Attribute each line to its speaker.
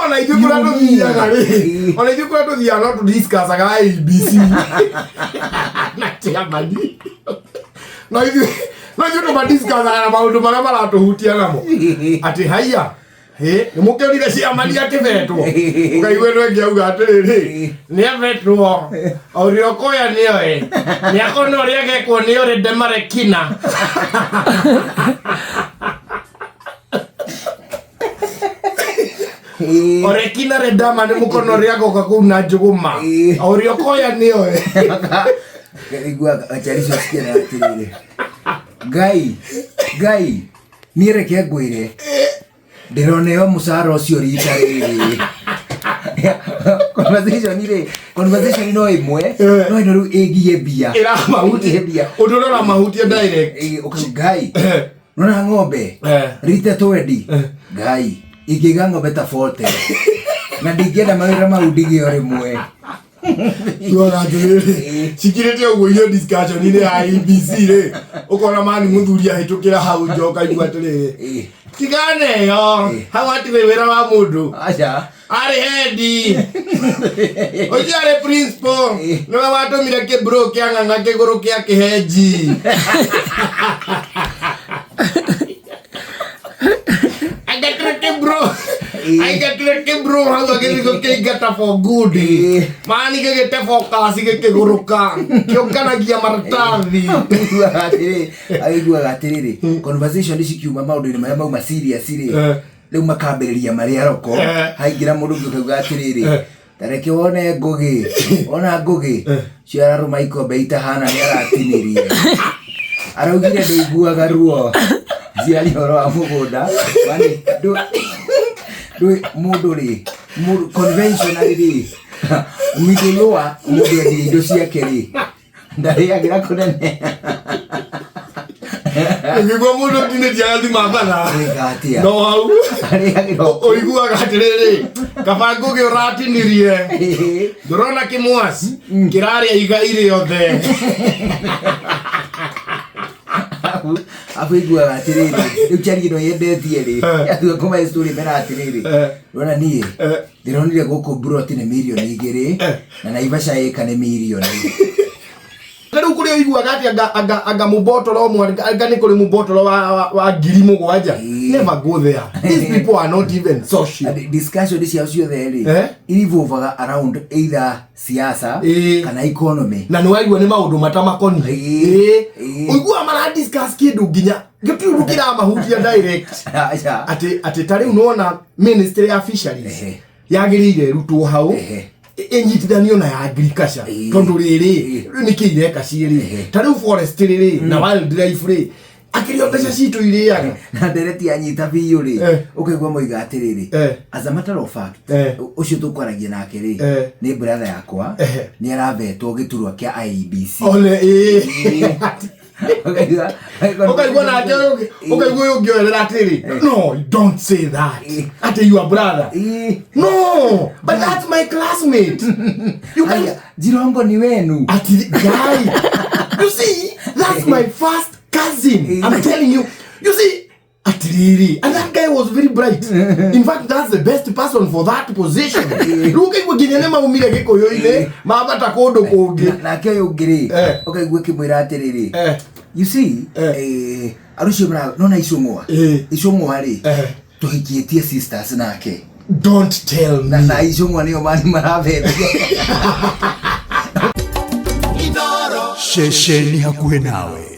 Speaker 1: Ona ithuĩ kũrĩa tũthiaga rĩ, ona ithuĩ kũrĩa tũthiaga no tũdiscussaga ABC na chairman. No ithuĩ tũmadiscussaga na maũndũ marĩa maratũhutia namo. Atĩ haiya, hĩ, nĩ mũkĩonire chairman akĩbetwo. Ũkaigua ĩno ĩngĩ auga atĩrĩrĩ, nĩ abetwo. Ũrĩa ũkoya nĩoe. Nĩ akona ũrĩa agekwo nĩ ũrĩ ndemarekina. Orekina redama nĩ mũkono ũrĩa agoka kũu na njũgũma. Ũrĩa ũkoya nĩoe.
Speaker 2: Iguaga aciari icio cikĩra atĩrĩrĩ, Ngai, Ngai, niĩ reke ngwĩre, ndĩroneo mũcara ũcio rita rĩrĩ. Conversation rĩ, conversation no ĩmwe, no ĩno rĩu ĩgiĩ mbia.
Speaker 1: Ĩramahutia.
Speaker 2: Ĩgiĩ mbia.
Speaker 1: Ũndũ ũrĩa ũramahutia direct.
Speaker 2: Ĩĩ, ũkauga, Ngai, nona ng'ombe rita twendi, Ngai, ingĩiga ng'ombe ta 40 na ndingĩenda mawĩra mau ndige o rĩmwe.
Speaker 1: Tuona atĩrĩrĩ, cikirĩte ũguo irio discussion-inĩ ya ABC rĩ, ũkona mani mũthuri ahĩtũkĩra hau nja ũkaigua atĩrĩrĩ, tigana ĩyo, hau hatirĩ wĩra wa mũndũ.
Speaker 2: Aca.
Speaker 1: Arĩ hendi ũcio arĩ principal nĩwe watũmire kĩbro kĩa ng'ang'a kĩgũrũ kĩa kĩhenji. Aingatire kĩbro, aingatire kĩbro hau agĩthiĩ gũkĩingata for good. Mani gĩgĩte focus gĩkĩgũrũka kĩũnganagia maratathi.
Speaker 2: Aiguaga atĩrĩ, aiguaga atĩrĩrĩ, conversation cikiuma maũndũ-inĩ marĩa mauma serious rĩ, rĩu makambĩrĩria marĩ aroko. Haingĩra mũndũ ũngĩ ũkauga atĩrĩrĩ, ta reke wone ngũgĩ, wona ngũgĩ cio ararũma ikombe itahana nĩ aratinirie, araugire ndũiguaga ruo ciari ũhoro wa mũgũnda. Wani, mũndũ rĩ, mũndũ conventionally rĩ, mithulũa mũndũ endia indo ciake rĩ, ndarĩagĩra kũnene.
Speaker 1: Nĩguo mũndũ ũtinĩtie agathima batha.
Speaker 2: Wĩka atĩa?
Speaker 1: No hau
Speaker 2: Arĩagĩra.
Speaker 1: Ũiguaga atĩrĩrĩ, kaba ngũgĩ ũratinirie, ndũrona kĩmwaci kĩrarĩa igai rĩothe.
Speaker 2: Abu iguaga atĩrĩrĩ, rĩu chari ĩno yendetie rĩ, atua kũmahe story mera atĩrĩrĩ, ndũrona niĩ ndĩronire gũkũ mburoti nĩ mirioni 2 na Naivasha ĩka nĩ mirioni.
Speaker 1: Rĩu kũrĩa ũiguaga atĩ anga mũbotoro ũmwe, anga nĩ kũrĩ mũbotoro wa 7,000. Never go there. These people are not even social.
Speaker 2: And discussion ciao ciothe rĩ, irivolvaga around either siasa kana economy.
Speaker 1: Na nĩ waigua nĩ maũndũ matamakoniĩ. Ũiguaga mara discuss kĩndũ nginya gĩtirĩ ũndũ kĩramahutia direct.
Speaker 2: Aca.
Speaker 1: Atĩ ta rĩu nĩwona ministry ya fisheries yagĩrĩire ĩrutwo hau, ĩnyitithanio na ya agriculture, tondũ rĩrĩ rĩu nĩkĩ ireka ciĩrĩ. Ta rĩu forestry rĩ na wildlife rĩ, akĩrĩ o mbeca citũ irĩaga.
Speaker 2: Na ndereti yanyita biũ rĩ, ũkaigua moiga atĩrĩrĩ, as a matter of fact, ũcio tũkwaragia nake rĩ, nĩ brother yakwa, nĩ aravetwo gĩturwa kĩa IEBC.
Speaker 1: One ĩĩ.
Speaker 2: Ũkaigua.
Speaker 1: Ũkaigua nake ũyũ ũkaigua ũyũ ũngĩ oerera atĩrĩ, no, don't say that, atĩ your brother. No, but that's my classmate, you can
Speaker 2: Haya, Jirongo ni wenu.
Speaker 1: Ati guy, you see, that's my first cousin, I'm telling you. You see, atiriri, and that guy was very bright. In fact, that's the best person for that position. Rĩu ũkaigua nginya nĩ maumire gĩkũyũ-inĩ mambata kũndũ kũngĩ.
Speaker 2: Nake ũyũ ũngĩ rĩ, ũkaigua kĩmwĩra atĩrĩrĩ, you see, arucio nona icũng'wa, icũng'wa rĩ, tũhikĩtie sisters nake.
Speaker 1: Don't tell
Speaker 2: Na
Speaker 1: me.
Speaker 2: Na icũng'wa nĩo mani marabetia.
Speaker 3: Ceceni hakuhĩ nawe.